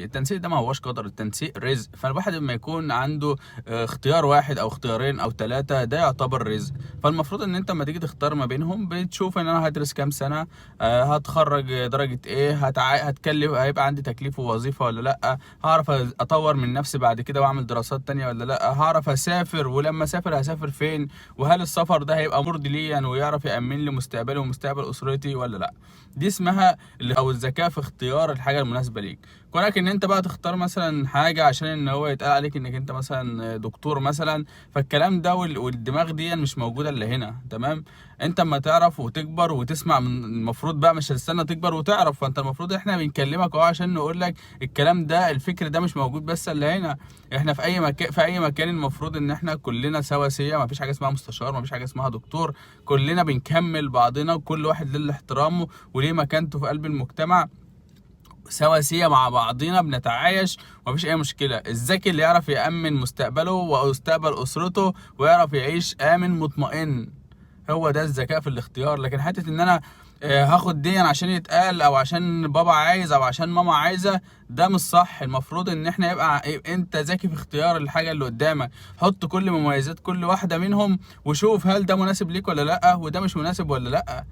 التنسيق ده ما هوش قدر، التنسيق رزق. فالواحد لما يكون عنده اختيار واحد او اختيارين او ثلاثة، ده يعتبر رزق. فالمفروض ان انت لما تيجي تختار ما بينهم بتشوف ان انا هدرس كام سنة، هتخرج درجة ايه، هتكلف، هيبقى عندي تكليف ووظيفة ولا لا، هعرف اطور من نفسي بعد كده واعمل دراسات تانية ولا لا، هعرف اسافر، ولما اسافر هسافر فين، وهل السفر ده هيبقى مرضي ليا ويعرف يأمن لي مستقبلي ومستقبل اسرتي ولا لا. دي اسمها او الذكاء في اختيار الحاجة المناسبة ليك. كونك ان انت بقى تختار مثلا حاجة عشان ان هو يتقال عليك انك انت مثلا دكتور مثلا، فالكلام ده والدماغ دي مش موجودة الا هنا، تمام. انت اما تعرف وتكبر وتسمع من المفروض بقى، مش هتستنى تكبر وتعرف، فانت المفروض احنا بنكلمك اهو عشان نقول لك الكلام ده، الفكر ده مش موجود بس الا هنا. احنا في اي مكان، في اي مكان المفروض ان احنا كلنا سواسيه، ما فيش حاجة اسمها مستشار، ما فيش حاجة اسمها دكتور، كلنا بنكمل بعضنا، وكل واحد له احترامه وليه مكانته في قلب المجتمع، سواسية مع بعضينا بنتعايش، ومفيش أي مشكلة. الذكي اللي يعرف يأمن مستقبله ومستقبل أسرته ويعرف يعيش آمن مطمئن، هو ده الذكاء في الاختيار. لكن حتة إن أنا هاخد دي عشان يتقال، أو عشان بابا عايز، أو عشان ماما عايزة، ده مش صح. المفروض إن احنا يبقى أنت ذكي في اختيار الحاجة اللي قدامك، حط كل مميزات كل واحدة منهم وشوف هل ده مناسب ليك ولا لأ، وده مش مناسب ولا لأ.